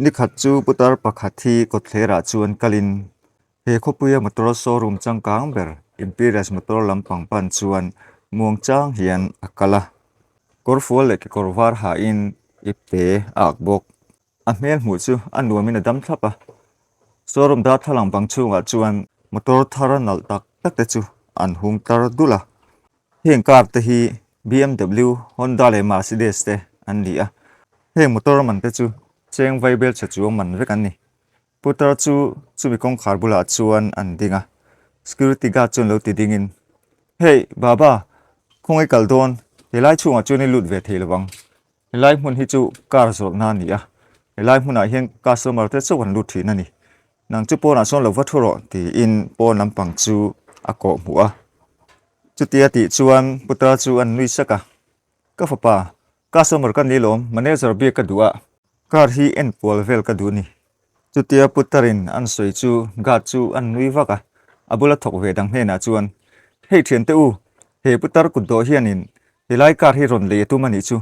Nikhat chu putar pakhat hi kawtthlerah chuan kalin he khawpuia motor showroom changkang ber Imperials motor lampang pan chuan muang chang hian a kal a. Kawrfual leh kekawr var hain ipte a ak bawk. A hmel hmuh chu a nuamin a dam thlap a, showroom darthlalang bang chhungah chuan motor thar nalh tak tak te chu an hung tar dul a. Heng car te hi BMW, Honda leh Mercedes te an ni a, heng motor man te chu cheng vaibel chhe chuang man vek an ni. Putar chu chumi kawngkhar bulah chuan an ding a, security guard chuan lo ti dingin, Hey, Baba, khawngaih kal dawn, helai chhungah chuan i lut ve thei lovang. Helai hmun hi chu car zawrhna a ni a, helai hmunah hian customer te chauh an lut thin a ni. Nang chu pawnah sawn lo va thu rawh tiin pawn lampang chu a kawh hmuh a. Chutia tih chuan putar chu an nui sak a, Ka fapa, customer ka ni lawm, manager biak ka duh a, car hi en kual vel ka duh a ni. Chutia putarin an sawi chu guard chu an nui vak a, a bula thawk ve dang hnenah chuan, Hei thiante u, he putar kut dawh hianin helai car hi rawn lei a tum a nih chu.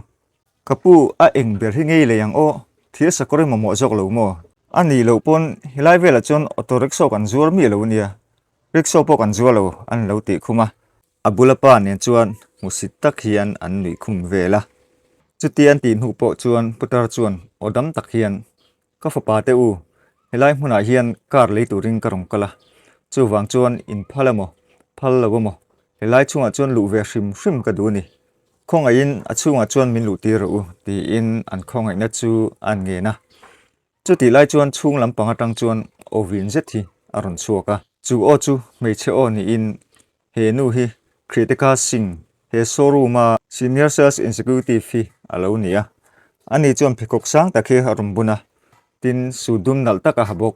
Ka pu, a eng ber hi ngei lei ang aw, thil sakawr i mamawh zawk lo maw? A nih loh pawn helai velah chuan auto rickshaw kan zuar miah lo ania, rickshaw pawh kan zuar lo an lo tih khum a. A bula pa nen chuan hmusit tak hian an nuih khum vel a. Chuti an tih hnu pawh chuan putar chuan aw dam tak hian, Ka fapa te u, helai hmunah hian car lei turin ka rawn kal a, chuvang chuan in phal emaw, phal lo emaw, helai chhungah chuan luh ve hrim hrim ka duh a ni. Khawngaihin a chhungah chuan min luh tir rawh u, tiin an khawngaihna chu an ngen a. Chutih lai chuan chhung lampang atang chuan aw vin zet hi a rawn chhuak a. Chu aw chu hmeichhe aw niin He nu hi Kritika Singh, he showroom a Senior Sales Executive hi a lo ni a. Ani chuan pheikhawk sang tak hi a rawn bun a, tin suit dum nalh tak a ha bawk.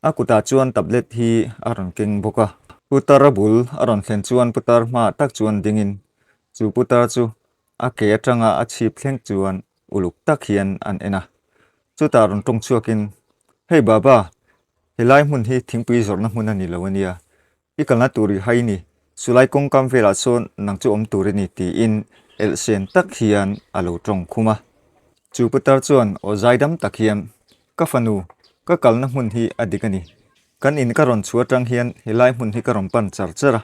A kutah chuan tablet hi a rawn keng bawk a. Putar a bul a rawn thlen chuan putar hmaah tak chuan dingin chu putar chu a ke atanga a chhip thleng chuan uluk tak hian an en a. Chutah rawn tawng chhuakin, Hei Baba, helai hmun hi thingpui zawrhna hmun a ni lo ania. I kalna tur i hai ni, chulai kawngkam velah sawn nang chu awm tur i ni tiin elhsen tak hian a lo tawng khum a. Chu putar chuan aw zaidam tak hian, Ka fanu, ka kalna hmun hi a dik a ni. Kan in ka rawn chhuah atang hian helai hmun hi ka rawn pan char char a,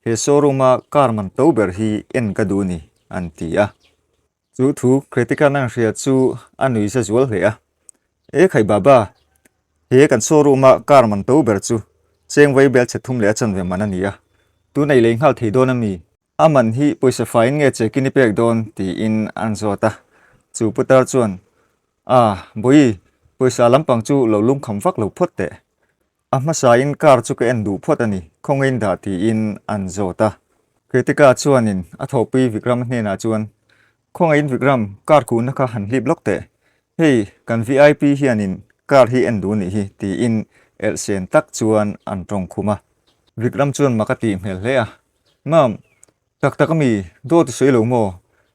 he showroom a car man to ber hi en ka duh a ni, an ti a. Chu thu Kritika nang hria chu a nui za zual hle a. E khai Baba, he kan showroom a car man to ber chu cheng vai bel chhe thum leh a chanve man a ni a, tun ei lei nghal thei dawn a mi? A man hi pawisa faiin nge check in i pek dawn? tiin an zawt a. Chu putar chuan, Ah, Bawihi, pawisa lampang chu lo lungkham vak lo phawt teh. A hmasain car chu ka en duh phawt a ni, khawngaiin dah tiin an zawt a. Kritika chuanin a thawhpui Vikram hnenah chuan, Khawngaiin Vikram, car kuhna kha han hlip lawk teh. Hei, kan VIP hianin car hi en duh nih hi, tiin elhsen tak chuan an tawng khum a. Vikram chuan mak a tih hmel hle a, Ma'am, tak tak ami, dawt i sawi lo maw?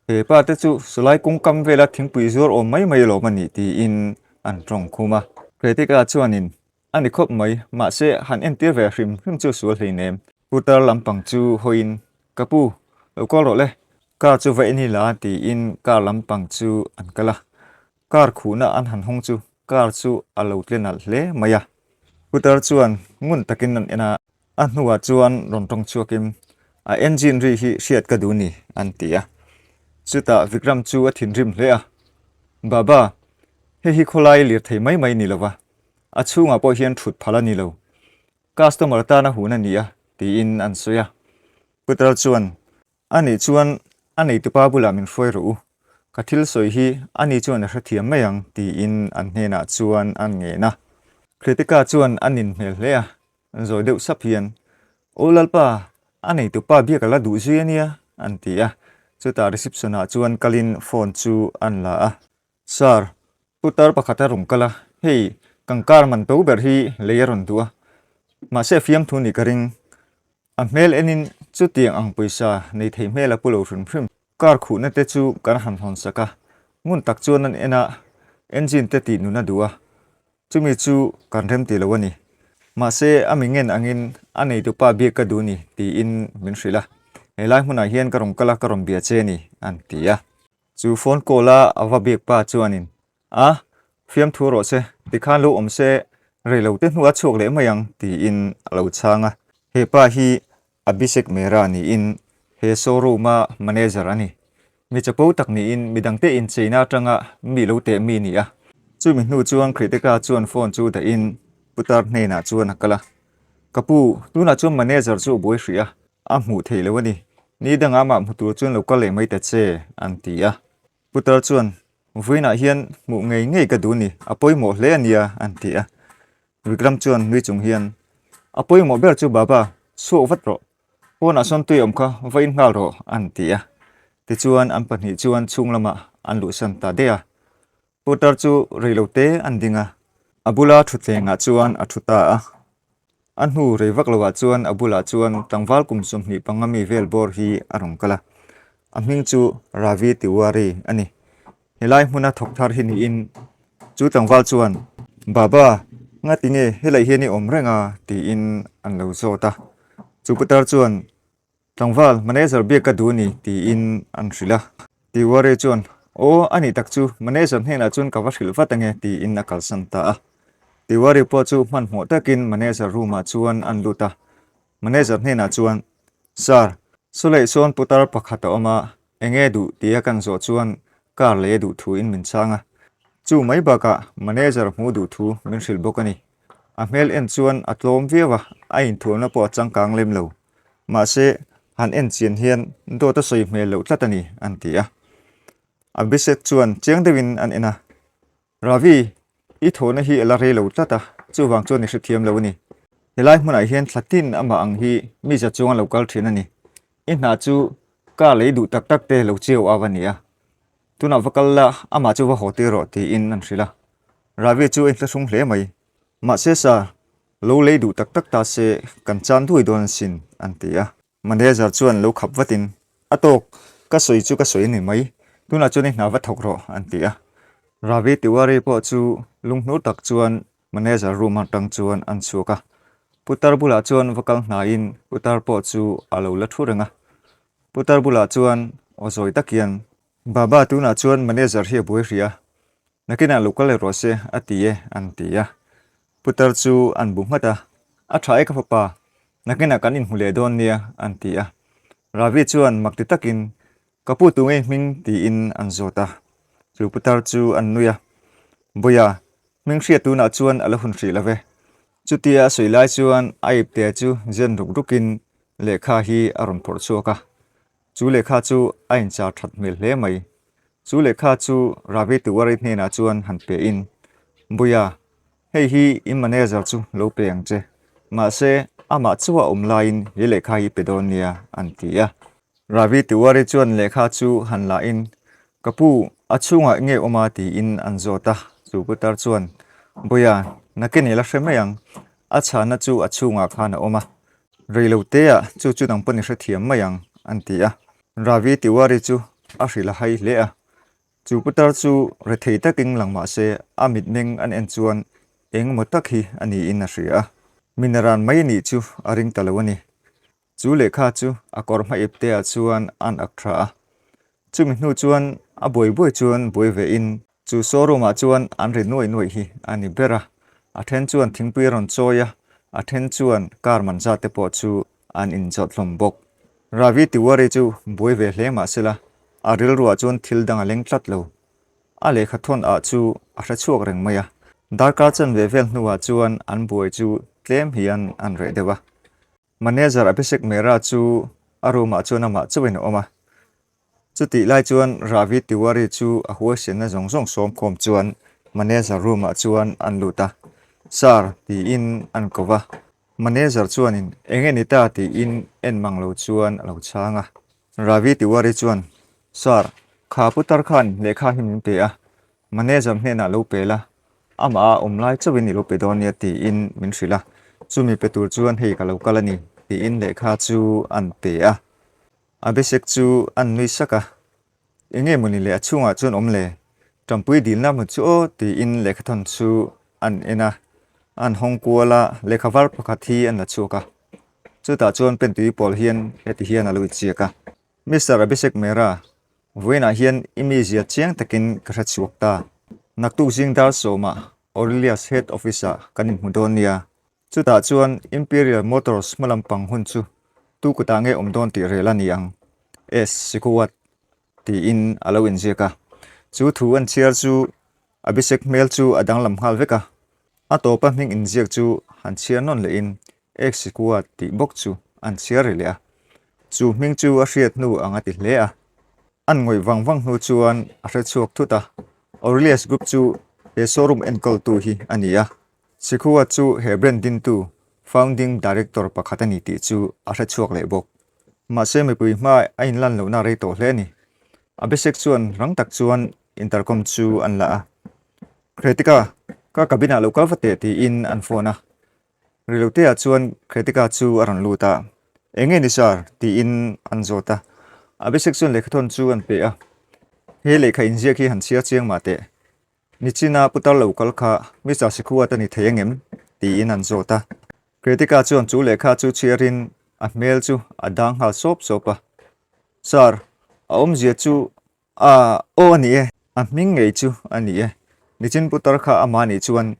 He pa te chu sawlai kawngkam vela thingpui zuar awm mai mai alawm a nih, tiin an tawng khum a. Kritika chuanin A ni khawp mai, mahse han entir ve hrim hrim chu sual hleinem. Putar lampang chu hawiin, Ka pu, lo call rawh le, car chu va en ila tiin car lampang chu an kal a. Car khuhna an han hawng chu car chu a lo tle nalh hle mai a. Putar chuan ngun takin an en a, a hnuah chuan rawn tawng chhuakin, A engine ri hi hriat ka duh ni, an ti a. Chutah Vikram chu a thinrim hle a, Baba, hei hi khawlai lirthei mai mai ni lova, A chhungah pawh hian thut phal a ni lo. Customer tana hun a ni a, tiin an sawi a. Putar chuan, A nih chuan a neitupa bulah min hruai rawh u. Ka thil sawi hi ani chuan a hrethiam mai ang, tiin an hnenah chuan an ngen a. Kritika chuan a nin hmel hle a, zawi deuh sap hian, Aw Lalpa, a neitupa biak a la duh zui a nia, an ti a. Chutah reception-ah chuan kalin phone chu an la a. Sir, putar pakhat a rawn kal a, hei kan car man to ber hi lei a rawn duh a, mahse fiamthu nih ka ring. A hmel enin chutiang ang pawisa nei thei hmel a pu lo hrim hrim. Car khuhna te chu kan han hawn sak a, ngun tak chuan an en a, engine te tih nun a duh a, chumi chu kan rem ti lo a ni. Mahse a mi ngen angin a neitupa biak ka duh ni tiin min hrilh a, helai hmunah hian ka rawn kal a ka rawn bia che ni an ti a. Chu phone call a a va biak pa chuanin, A! Fiamthu rawh se, tikhan lo awm se, rei lo te hnuah chhuak leh mai ang, tiin a lo chhang a. He pa hi Abhishek Mehra niin he showroom-a manager a ni. Mi chapo tak niin midangte incheina atanga mi lo teh mi ni a. Chumi hnu chuan Kritika chuan phone chu dahin putar hnenah chuan a kal a. Ka pu, tunah chuan manager chu a buai hrih a, a hmuh theih lo a ni. Ni dangah amah hmu tur chuan lo kal leh mai ta che, an ti a. Putar chuan, Vawiinah hian hmuh ngei ngei ka duh ni, a pawimawh hle a nia, an ti a. Vikram chuan nui chung hian, A pawimawh ber chu Baba, chhuak vat rawh. Pawnah sawn tui awm kha va in nghal rawh, an ti a. Tichuan an pahnih chuan chhung lamah an luhsan ta daih a. Putar chu reilote an ding a, a bula thutthlengah chuan a thu ta a. A hnu rei vak loah chuan a bulah chuan tlangval kum 25 mi vel bawr hi a rawn kal a, a hming chu Ravi Tiwari a ni. Helai hmuna thawk thar hi niin chu tlangval chuan, Baba, ngati nge helai hian i awm reng a? tiin an lo zawt a. Chu putar chuan, Tlangval, manager biak ka duh a ni, tiin an hrilh a. Tiwari chuan, Aw, a nih tak chu, manager hnenah chuan ka va hrilh vat ange, tiin a kalsan ta a. Tiwari pawh chu hmanhmawh takin manager room-ah chuan an lut a. Manager hnenah chuan, Sir, Sawlei sawn putar pakhat a awm a, enge duh tia kan zawh chuan car lei a duh thuin min chhang a. Chu mai bakah manager hmuh duh thu min hrilh bawk a ni. A hmel en chuan a tlawm viau a, a inthuamna pawh a changkang lem lo. Mahse, han en chian hian dawt a sawi hmel loh tlat a ni, an ti a. Abhishek chuan chiang deuhin an en a, Ravi, i thawhna hi a la rei lo tlat a, chuvang chuan i hrethiam lo a ni. Helai hmunah hian thla tin amah ang hi mi za chuang a lo kal thin a ni. I hna chu car lei duh tak tak te lo chiau au a ni a. Tunah va kal la, amah chu va haw tir rawh, tiin an hrilh a. Ravi chu a inthlahrung hle mai. Mahse sa, Lo lei duh tak tak ta se kan chan duai dawn asin, an ti a. Manager chuan lo khap vatin, A tawk, ka sawi chu ka sawi a ni mai, tunah chuan i hna va thawk rawh, an ti a. Ravi Tiwari pawh chu lunghnur tak chuan manager room atang chuan an chhuak a. Putar bulah chuan va kal hnaiin putar pawh chu a lo la thu reng a. Putar bulah chuan aw zawi tak hian, Baba tunah chuan manager hi a buai hrih a, Nakinah lo kal leh rawh se a ti e an ti a. Putar chu an bu nghat a, A tha e ka fapa, nakinah kan inhmu leh dawn nia an ti a. Ravi chuan mak ti takin, Ka pu tu ngei hming tiin an zawt a. Chu putar chu an nui a, Bawia, hming hriat tunah chuan a la hun hrih lo ve. Chutia a sawi lai chuan a ipte chu zen ruk rukin lehkha hi a rawn phawrh chhuak a. Chu lehkha chu a inchar that hmel hle mai. Chu lehkha chu Ravi Tiwari hnenah chuan han pe in, Buia, hei hi in manager chu lo pe ang che. Mahse, amah chu a awm laiin he lehkha hi pe dawn nia, an ti a. Ravi Tiwari chuan lehkha chu han la in, Ka pu, a chhungah nge awm a? tiin an zawt a. Chu putar chuan, Buia, nakin i la hre mai ang. A chhana chu a chhungah khan a awm a. Rei lo te ah chu chu nang pawn i hrethiam mai ang, an ti a. Ravi Tiwari chu a hrilh a hai hle a. Chu putar chu rethei takin lang mah se a mitmeng an en chuan eng emaw tak hi a niin a hria a. Minaran mai nih chu a ring ta lo a ni. Chu lehkha chu a kawr hma ip te ah chuan an ak tha a. Chumi hnu chuan a buai buai chuan buai ve in Chu showroom ah chuan an ri nuaih nuaih hi a ni ber a, a then chuan thingpui a rawn chawi a, a then chuan car man zat te pawh chu an inzawt hlawm bawk. Ravi Tiwari chu buai ve hle mah sela, a rilruah chuan thil dang a leng tlat lo. A lehkha thawn ah chu a hre chhuak reng mai a, darkar chanve vel hnuah chuan an buai chu tlem hian an reh deuh a. Manager Abhishek Mehra chu a room ah chuan amah chauhin a awm a, Chutih lai chuan Ravi Tiwari chu a huaisenna zawng zawng sawm khawm chuan manager room ah chuan an lut a, Sir tiin an ko va. Manager chuanin eng nge ni ta tiin en mang lo chuan a lo chhang a. Ravi Tiwari chuan, Sir, kha putar khan lehkha hi min pe a, manager hnenah lo pe la, amah a awm lai chauhin i lo pe dawn nia tiin min hrilh a, chumi pe tur chuan hei ka lo kal a ni tiin lehkha chu an pe a. Abhishek chu an nui sak a, Enge mawni le a chhungah chuan awm le? Tampui dilna hmu chu aw tiin lehkhathawn chu an en a, an hawng kual a, lehkha var pakhat hi an la chhuak a. Chutah chuan pentui pawl hian heti hian a lo inchiak a, Mister Abhishek Mehra, vawiinah hian i mizia chiang takin ka hre chhuak ta. Naktuk zing dar sawmah Aurelius Head Office-ah kan inhmu dawn nia. Chutah chuan Imperial Motors hma lampang hun chu tu kutah nge awm dawn tih rel a ni ang, S. Sikuat tiin a lo inziak a. Chu thu an chhiar chu Abhishek hmel chu a danglam nghal vek a. A tawpa hming inziak chu han chhiar nawn lehin X. Sikuat tih bawk chu an chhiar ri leh a. Chu hming chu a hriat hnu ang a ti hle a. An ngawih vang vang hnu chuan a hre chhuak thut a, Aurelius Group chu he showroom enkawltu hi a ni a. Sikhua chu he brand dintu, founding director pakhat a ni tih chu a hre chhuak leh bawk. Mahse mipui hma a inlan lohna rei tawh hle a ni. Abhishek chuan rang tak chuan intercom chu an la a. Kritika, ka cabin ah lo kal va teh tiin an phone a. Rilotea chuan Kritika chu a rawn lut a. Enge ni sir? tiin an zawt a. Abhishek chuan lehkhathawn chu an pe a. He lehkha inziak hi han chhiar chiang mah teh. Nichina putar lo kal kha Mister Sikhuat a ni thei angem? tiin an zawt a. Kritika chuan chu lehkha chu chhiarin a hmel chu a dang nghal sawp sawp a. Sir, a awmzia chu a aw a ni e. A hming ngei chu a ni e. Nichin putar kha amah nih chuan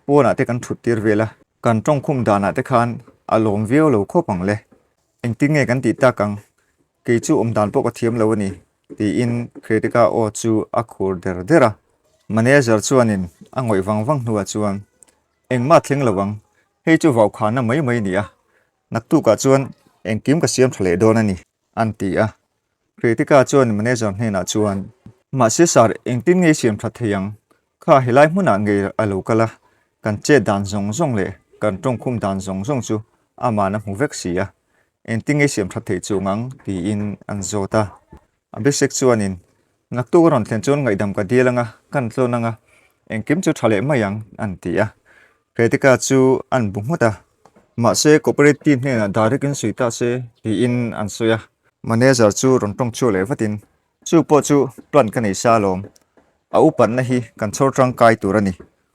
pawnah te kan thut tir vel a. Kan tawngkhum danah te khan a lawm viau lo khawp ang le. Engtin nge kan tih tak ang? Kei chu awm dan pawh ka thiam lo a ni, tiin Kritika aw chu a khur der der a. Manager chuanin a ngawih vang vang hnuah chuan, Engmah thleng lo ang, hei chu vaukhana mai mai a ni a, naktukah chuan engkim ka siam tha leh dawn a ni, an ti a. Kritika chuan manager hnenah chuan, Mahse sir, engtin nge i siam tha thei ang? Kha helai hmunah ngei a lo kal a, kan chet dan zawng zawng leh kan tawngkhum dan zawng zawng chu ama'n a hmu vek si a, engtin nge siam that theih chung ang tiin an zawt a. Abhishek chuanin, Naktuk a rawn thlen chuan ngaihdam ka dil anga, kan tlawn anga, engkim chu tha leh mai ang, an ti a. Kritika chu an bu nghut a. Mahse, corporate team hnenah direct in sawi ta se, tiin an sawi a. Manager chu rawn tawng chhuak leh vatin, Chu pawh chu plan ka nei sa alawm. A upatna hi kan chhawr tangkai tur a ni.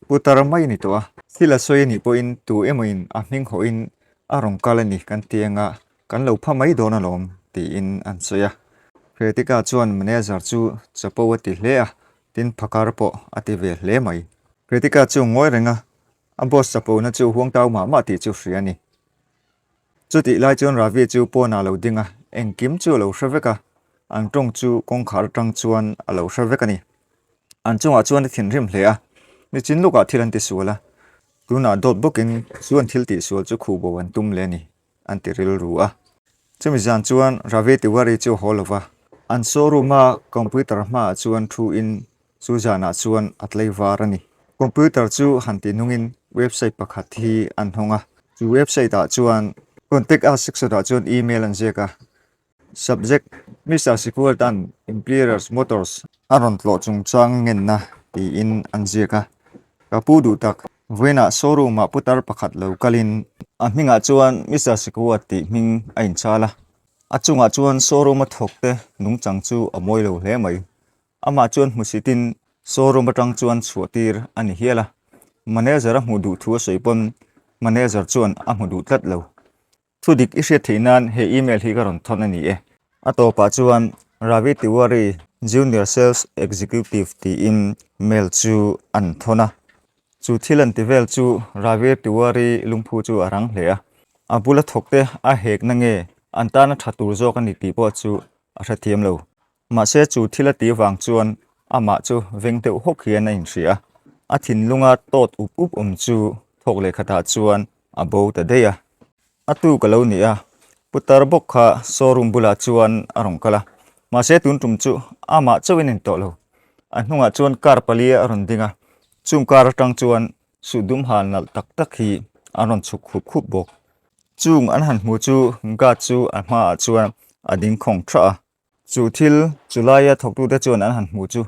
Putar mai a ni tawh a. Thil a sawi a nih pawhin tu emawin a hming hawhin a rawn kal a ni kan ti anga kan lo pha mai dawn alawm tiin an sawi a. Kritika chuan manager chu chapo a ti hle a, tin phakar pawh a ti ve hle mai. Kritika chu ngawi reng a, a boss chapona chu huangtau mah mah tih chu hria a ni. Chutih lai chuan Ravi chu pawnah a lo ding a, engkim chu a lo hre vek a, an tawng chu kawngkhar atang chuan a lo hre vek a ni. An chungah chuan a thinrim hle a, nichin lukah thil an tisual a, tunah dawt bawkin chuan thil tihsual chu khuhbo an tum leh a ni, an ti rilru a. Chumi zan chuan Ravi Tiwari chu a haw lo va, an showroom a computer hmaah chuan thu in Chu zanah chuan a tlei var a ni. Computer chu han ti nungin website pakhat hi an hawng a. Chu website ah chuan Contact Us section ah chuan email an ziak a. Subject, Mister Sikualtan Imperials Motors a rawn tlawh chungchang ngenna tiin an ziak a. Ka pu duh tak, vawiinah showroom ah putar pakhat lo kalin a hmingah chuan Mister Sikuat tih hming a inchal a. A chungah chuan showroom a thawk te nungchang chu a mawi lo hle mai. Amah chuan hmusitin showroom atang chuan chhuah tir a ni hial a, manager a hmuh duh thu a sawi pawn manager chuan a hmu duh tlat lo. Thu dik i hriat theih nan he email hi ka rawn thawn a ni e. A tawpah chuan Ravi Tiwari, Junior Sales Executive tiin mail chu an thawn a. Chu thil an ti vel chu Ravi Tiwari lungphu chu a rang hle a, a bula thawkte a hekna nge an tana tha tur zawk a ni tih pawh chu a hrethiam lo. Mahse chu thil a tih vang chuan amah chu veng deuh hawk hian a inhria a, a thinlunga tawt up up awm chu thawk leh khatah chuan a bo ta daih a. A tu ka lo ni a, putar bawk kha showroom bulah chuan a rawn kal a, mahse tun tum chu amah chauhin a ni tawh lo. A hnungah chuan car pali a rawn ding a, chung car atang chuan suh dum hal nalh tak tak hi an rawn chhuk khup khup bawk. Chung an han hmu chu guard chu a hmaah chuan a ding khawng thah a. Chu thil chu laia thawktute chuan an han hmu chu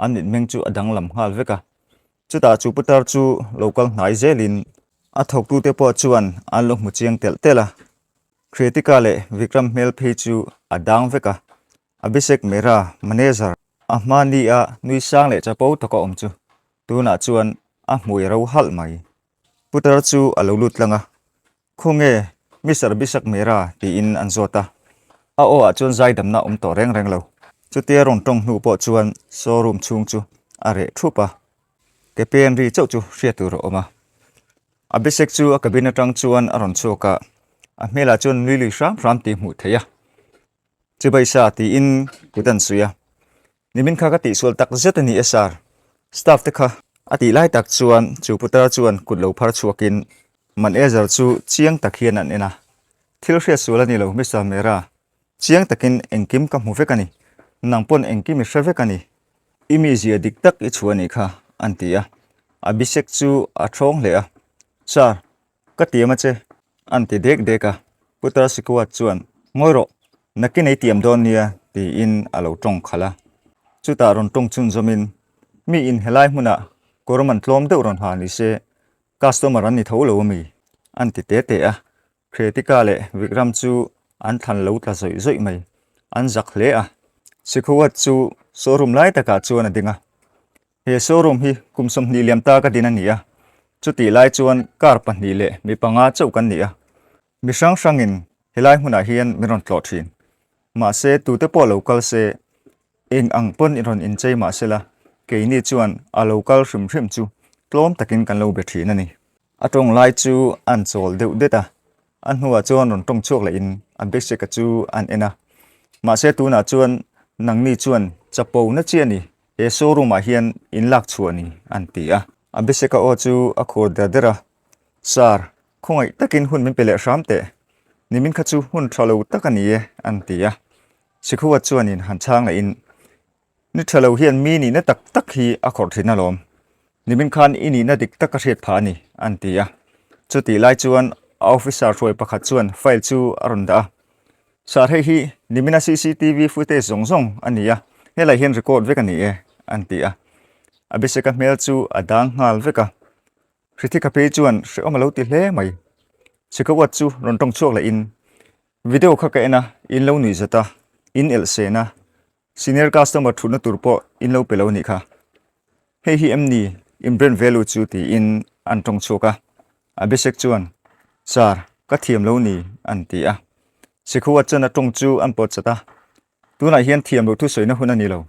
an mitmeng chu a danglam nghal vek a. Chutah chu putar chu lo kal hnai zelin a thawktute pawh chuan an lo hmu chiang telh telh a. Kritika leh Vikram hmel phei chu a dang vek a. Abhishek Mehra, manager, a hma ni a nui sang leh chapo taka awm chu tunah chuan a hmui ro halh mai. Putar chu a lo lut tlang a, Khawnge Mister Bishak Mehra tiin an zawt a, a aw ah chuan zaidamna a awm tawh reng reng lo. Chutia rawn tawng hnu pawh chuan showroom chhung chu a reh thup a. Ke pen ri chauh chu hriat tur a awm a. Abhishek chu a cabin atang chuan a rawn chhuak a, a hmelah chuan nui lui hram hram tih hmuh theih a. Chibai sa tiin kut an suih a. Nimin kha ka tihsual tak zet a ni e sir. Staff te kha a tih lai tak chuan chu putar chuan kut lo phar chhuakin manager chu chiang tak hian an en a. Thil hriat sual a ni lo Mister Mehra. Chiang takin engkim ka hmu vek a ni. Nang pawn engkim i hre vek a ni. I mizia dik tak i chhuah a nih kha an ti a. Abhishek chu a thawng hle a. Sir, Ka tiam a che, an ti dek dek a. Putar Sikuat chuan, Ngawi rawh, nakin ei tiam dawn nia, tiin a lo tawng khalh a. Chutah rawn tawng chhunzawmin, Mi in helai hmunah kawr man tlawm deuh rawn ha ni se, customer an ni tho lo ami? an ti te te a. Kritika leh Vikram chu an thlan lo tla zawih zawih mai, an zak hle a. Sikuat chu showroom lai takah chuan a ding a. He showroom hi kum 20 liam ta ka din a ni a, chutih lai chuan car pahnih leh mi panga chauh kan ni a. Mi hrang hrangin helai hmunah hian min rawn tlawh thin. Mahse tute pawh lo kal se, eng ang pawn i rawn inchei mah sela, keini chuan a lo kal hrim hrim chu tlawm takin kan lo be thin a ni. A tawng lai chu an chawl deuh det a, a hnuah chuan rawn tawng chhuak lehin a Bishek-a chu an en a. Mahse tunah chuan nangni chuan chapo na chi a ni, he showroom ah hian in lak chhuah ni an ti a. Abhishek-a aw chu a khur der der a, Sir, khawngaih takin hun min pe leh hram teh, nimin kha chu hun tha lo tak a ni e an ti a. Sikhuwa chuanin han chhang lehin, Ni tha lo hian mi nihna tak tak hi a khawrh thin alawm, nimin khan i nihna dik tak ka hriat phah a ni an ti a. Chutih lai chuan a officer hruai pakhat chuan file chu a rawn dah a. Sir hei hi nimina cctv footage zawng zawng a ni a, helai hian record vek a ni e an ti a. Abhishek-a hmel chu a dang nghal vek a, Hrithika phei chuan hrehawm a lo ti hle mai. Chikawat chu rawn tawng chhuak lehin video kha ka en a, in lo nuih zat a, in elh sen a, senior customer thutna tur pawh in lo pe lo nih kha. Hei hi em ni in brand value chu tiin an tawng chhuak a. Abhishek chuan, Sir, ka thiam lo ni, an ti a. Sikhuat chuan a tawng chu an pawt chat a, Tunah hian thiam loh thusawina hun a ni lo.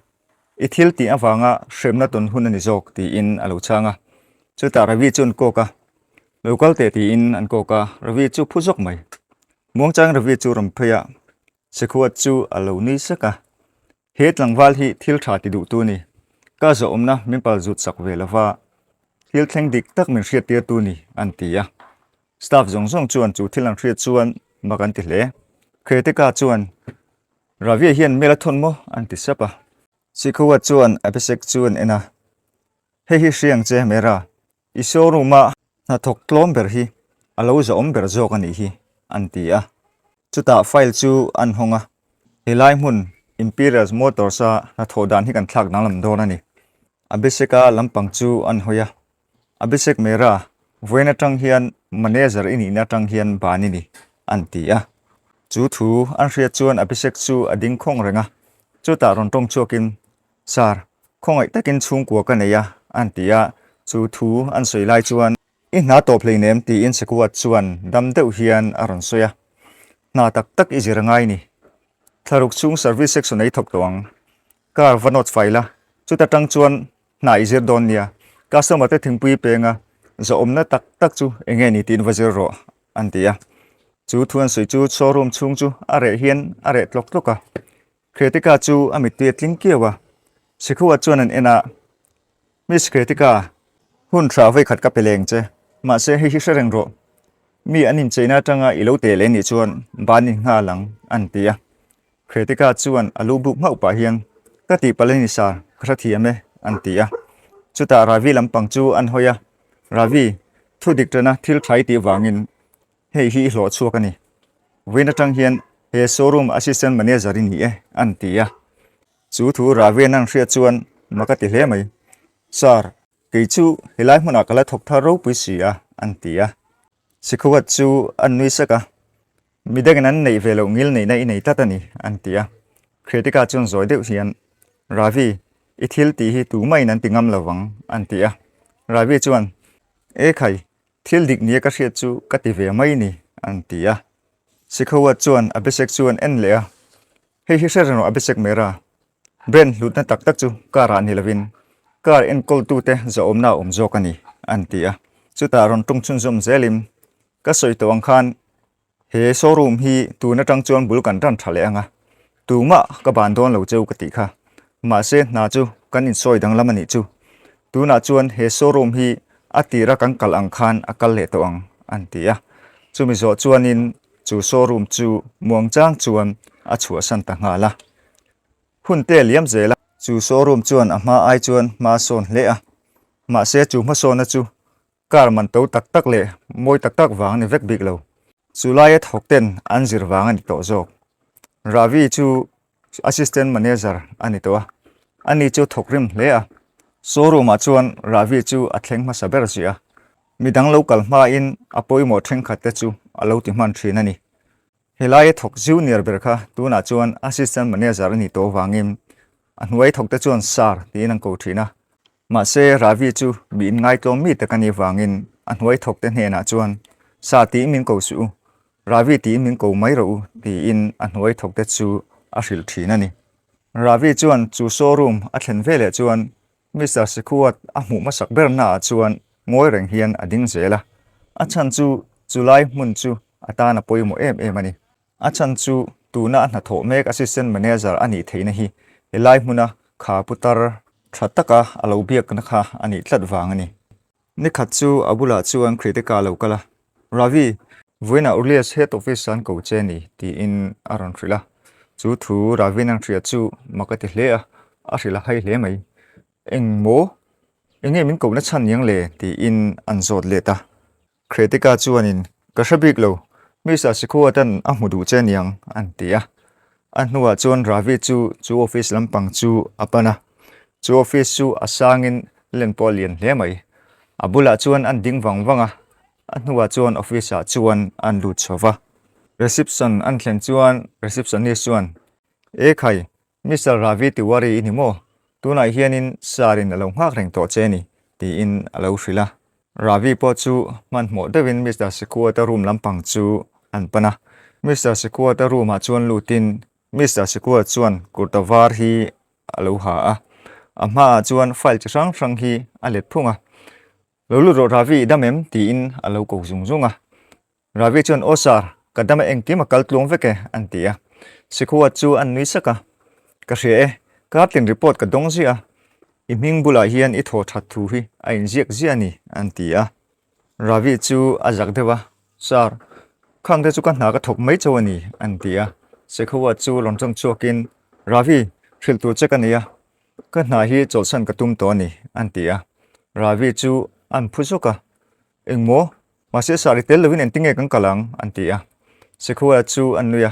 I thil tih avanga hremna tawn hun a ni zawk, tiin a lo chhang a. Chutah Ravi chu an kawk a, Lo kal teh tiin an kawk a, Ravi chu phu zawk mai. Muangchang Ravi chu rawn phei a, Sikhuat chu a lo nui sek a. He tlangval hi thil tha ti duhtu a ni. Ka zawhawmna min pal zut sak ve lova, thil thleng dik tak min hriattirtu ni, an ti a. Staff zawng zawng chuan chu thil an hriat chuan mak an ti hle. Kritika chuan, Ravi hian mail a thawn maw? an ti sap a. Sikhuwa chuan Abhishek chu an en a, Hei hi hriang che Mera, i showroom-a hnathawk tlawm ber hi a lo zahawm ber zawk a nih hi, an ti a. Chutah file chu an hawng a, Helai hmun Imperial Motors-a hnathawh dan hi kan thlak danglam dawn a ni. Abhishek-a lampang chu an hawi a, Abhishek Mehra, vawiin atang hian manager i nihna atang hian ban i ni, an ti a. Chu thu an hriat chuan Abhishek chu a ding khawng reng a, chutah rawn tawng chhuakin, Sir, khawngaih takin chhungkua ka nei a, an ti a. Chu thu an sawi lai chuan, I hna tawp hleinem tiin Sekuat chuan dam deuh hian a rawn sawi a. Hna tak tak i zir a ngai ni. Thlaruk chhung service section ei thawk tawh ang. Car va nawt fai la, chuta tang chuan Hna i zir dawn nia, customer te thingpui penga zawhawmna tak tak chu eng nge ni tiin va zir rawh an ti a. Chu thu an sawi chu showroom chhung chu a reh hian a reh tlawk tlawk a. Kritika chu a mittui a tling kiau a. Sikhuwa chuan an en a, Miss Kritika, hun tha vawikhat ka pe leng che, mahse hei hi hre reng rawh. Mi an incheina atanga i lo teh leh nih chuan ban in nghal ang an ti a. Kritika chuan a lu buk nghauh pah hian, Ka tihpalh a ni sir, ka hrethiam e, an ti a. Chutah Ravi lampang chu an hawi a, Ravi, thu dik tana thil tha i tih vangin hei hi i hlawh chhuak a ni. Vawiin atang hian he showroom assistant manager i ni e, an ti a. Chu thu Ravi-a'n an hriat chuan mak a ti hle mai. Sir, kei chu helai hmunah ka la thawk thar ropui si a, an ti a. Sikhuat chu an nui sak a, Midangin an neih ve loh ngil neihna i nei tlat a ni, an ti a. Kritika chuan zawi deuh hian, Ravi, i thil tih hi tumahin an ti ngam lo vang, an ti a. Ravi chuan, E khai, thil dik nia ka hriat chu ka ti ve mai ni, an ti a. Sikhuat chuan Abhishek chu an en leh a, Hei hi hre reng rawh Abhishek Mehra, brand hlutna tak tak chu car ah ni lovin. Car enkawltute zahawmna a awm zawk a ni, an ti a. Chutah rawn ṭawng chhunzawm zelin, Ka sawi tawh ang khan he showroom hi tun aṭang chuan bul kan ran ṭha leh ang a, tumah ka ban dawn lo cheu ka tih kha. Mahse hna chu kan insawi danglam a nih chu. Tunah chuan he showroom hi a tira kan kal ang khan a kal leh tawh ang, an ti a. Chumi zawh chuanin chu showroom chu muangchang chuan a chhuahsan ta nghal a. Hun te a liam zel a. Chu showroom chuan a hma ai chuan hma a sawn hle a. Mahse chu hmasawnna chu car man to tak tak leh mawi tak tak vang a ni vek bik lo. Chu laia thawk ten an zir vang a ni tawh zawk. Ravi chu assistant manager a ni tawh a. Ani chu thawk rim hle a. Showroom ah chuan Ravi chu a thleng hmasa ber ziah a. Midang lo kal hmain a pawimawh thenkhat te chu a lo ti hman thin a ni. Helaia thawk junior ber kha tunah chuan assistant manager a nih tawh avangin a hnuai thawkte chuan sir tiin an ko thin a. Mahse Ravi chu mi inngaitawm mi tak a nih avangin a hnuai thawkte hnenah chuan sir tiin min ko suh u, Ravi tiin min ko mai rawh u tiin a hnuai thawkte chu a hrilh thin a ni. Ravi chuan chu showroom a thlen veleh chuan Mister Sikhuat a hmuh hmasak ber naah chuan ngawi reng hian a ding zel a, a chhan chu chulai hmun chu a tan a pawimawh em em a ni. A chhan chu tuna a hnathawh mek Assistant Manager a nih theihna hi helai hmuna kha putar tha taka a lo biakna kha a nih tlat vang a ni. Nikhat chu a bulah chuan Kritika lo kal a, Ravi, vawiinah Urlias Head Office an ko che ni, tiin a rawn hrilh a. Chu thu Ravi'n an hria chu mak a ti hle a, a hrilh a hai hle mai. Eng maw? Enge min kohna chhan niang le? tiin an zawt let a. Kritika chuanin, Ka hre bik lo, Mister Sikhuatan a hmu duh che niang, an ti a. A hnuah chuan Ravi chu chu office lampang chu a pan a. Chu office chu a sangin len pawh a lian hle mai. A bulah chuan an ding vang vang a, a hnuah chuan office ah chuan an lut chho va. Reception an thlen chuan receptionist chuan, E khai, Mister Ravi Tiwari i ni maw? Tunah hianin sir in a lo nghak reng tawh che ni, tiin a lo hrilh a. Ravi pawh chu hmanhmawh deuhin Mister Sikuata room lampang chu an pan a. Mister Sikuata room ah chuan lutin Mister Sikuat chuan kurta var hi a lo ha a. A hmaah chuan file chi hrang hrang hi a let phung a. Lo lut rawh Ravi i dam em? tiin a lo ko zung zung a. Ravi chuan Aw sir, ka dam a engkim a kal tluang vek e an ti a. Sikhuat chu an nui sak a. Ka hria e, kartin report ka dawng ziah a, i hming bulah hian i thaw that thu hi a inziak ziah a ni an ti a. Ravi chu a zak deuh a, Sir, khang te chu ka hna ka thawk mai chauh a ni an ti a. Sikhuat chu rawn tawng chhuakin, Ravi, hrilh tur che ka nei a, ka hna hi chawlhsan ka tum tawh a ni an ti a. Ravi chu an phu zawk a, Engmaw? Mahse sari tel lovin engtin nge kan kal ang? an ti a. Sekhua chu an nui a.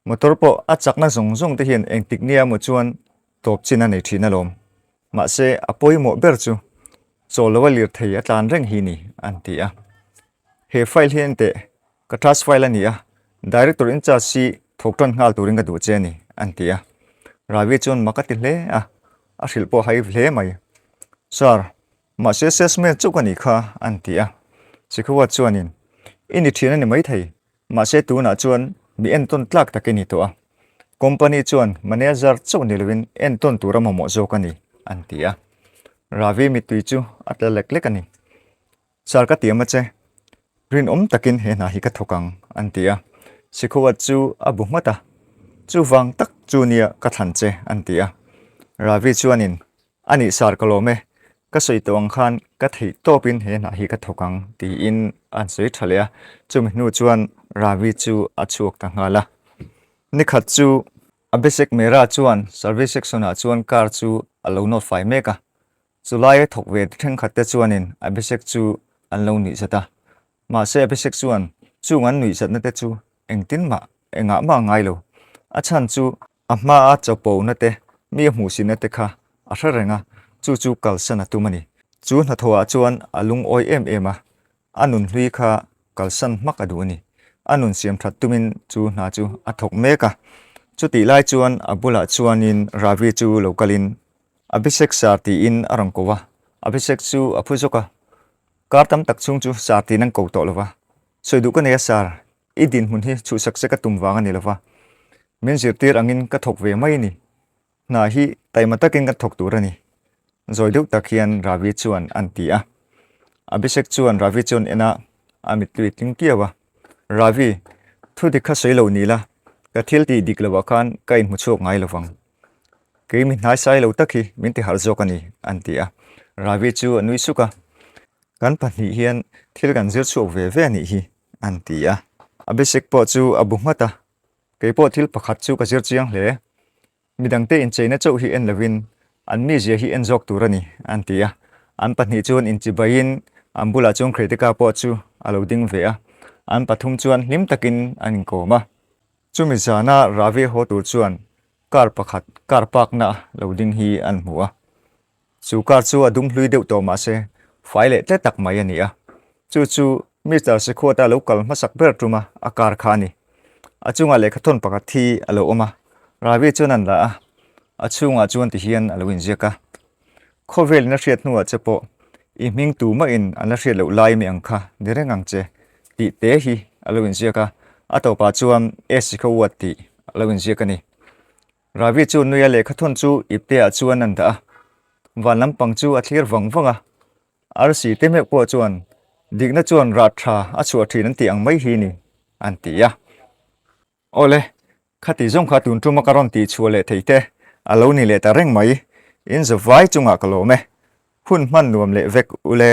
Motor pawh a chakna zawng zawng te hian engtik nia emaw chuan tawp chin a nei thin alawm. Mahse a pawimawh ber chu chaw lo a lirthei a tlan reng hi ni, an ti a. He file hi enteh, ka trust file a ni a, director in charge hi thawk tan nghal turin ka duh che a ni, an ti a. Ravi chuan mak a ti hle a, a hrilh pawh a hai hle mai. Sir, Mahse salesman chauh ka nih kha an ti a. Sikhuat chuanin, I ni ṭhian a ni maithei, mahse tunah chuan mi entawn tlak tak i ni tawh a. Company chuan manager chauh ni lovin entawn tur a mamawh zawk a ni, an ti a. Ravi mittui chu a tla lek lek a ni. Sir ka tiam a che, rinawm takin he hna hi ka thawk ang, an ti a. Sikhuat chu a bu nghat a, Chuvang tak chu nia ka thlan che, an ti a. Ravi chuanin, A nih sar ka lawm e, ka sawi tawh ang khan ka theih tawpin he hnah hi ka thawk ang tiin an sawi tha leh a, chumi hnu chuan Ravi chu a chhuak ta nghal a. Nikhat chu Abhishek Mehra chuan service section ah chuan car chu a lo nawt fai mek a, chulai thawk ve thenkhat te chuanin Abhishek chu an lo nuih zat a, mahse Abhishek chuan chung an nuih zatna te chu engtin mah engah mah a ngai lo, a chhan chu A hmaa chawpona te, mi a hmuhsihna te kha a hre reng a, chu chu kalsan a tum a ni. Chu hnathawhah chuan a lungawi em em a, a nun hlui kha kalsan hmak a duh a ni. A nun siam that tumin chu hna chu a thawk mek a. Chutih lai chuan a bulah chuanin Ravi chu lo kalin, Abhishek sir tiin a rawn ko a. Abhishek chu a phu zawk a, Kar tam tak chhung chu sir tiin an ko tawh lo va. Sawi duh ka nei a sir, I dinhmun hi chhuhsak che ka tum vang a ni lova, min zirtir angin ka thawk ve mai a ni. Hna hi taima takin ka thawk tur a ni. Zawi deuh tak hian Ravi chuan an ti a. Abhishek chuan Ravi chuan en a, a mittui tling kiau a. Ravi, thu dik kha sawi lo ni la, ka thil tih dik loh ah khan ka inhmu chhuak ngai lo vang. Kei mi hnai sai lo tak hi min ti harh zawk a ni, an ti a. Ravi chu a nui suk a. Kan pahnih hian thil kan zir chhuak ve ve a nih hi, an ti a. Abhishek pawh chu a bu nghat a. Kei pawh thil pakhat chu ka zir chiang hle. Midangte incheina chauh hi en lovin an mizia hi en zawk tur a ni, an ti a. An pahnih chuan inchibaiin an bulah chuan Kritika pawh chu a lo ding ve a. An pathum chuan hlim takin an inkawm a. Chumi zana Ravi haw tur chuan car pakhat car park-na lo ding hi an hmu a. Chu car chu a dum hlui deuh tawh mahse fai leh tle tak mai a ni a. Chu chu Mister Sikhuata lo kal hmasak ber tuma a car kha a ni. A chungah lehkhathawn pakhat hi a lo awm a, Ravi chuan an la a, a chhungah chuan ti hian a lo inziak a. Khawvelin a hriat hnuah che pawh i hming tu mahin an la hriat loh lai mi ang kha ni reng ang che tih te hi a lo inziak a, a tawpah chuan A Sikhawat tih a lo inziak a ni. Ravi chu nuia lehkhathawn chu ipteah chuan an dah a, van lampang chu a thlir vang vang a. Arsi te meuh pawh chuan dikna chuan rah tha a chhuah thin an tih ang mai hi ni, an ti a. Awle, khati zawng kha tun tuma ka rawn tih chhuah leh thei te a lo ni leh ta reng mai, in zavai chungah ka lawm e. Hun hman nuam leh vek ule.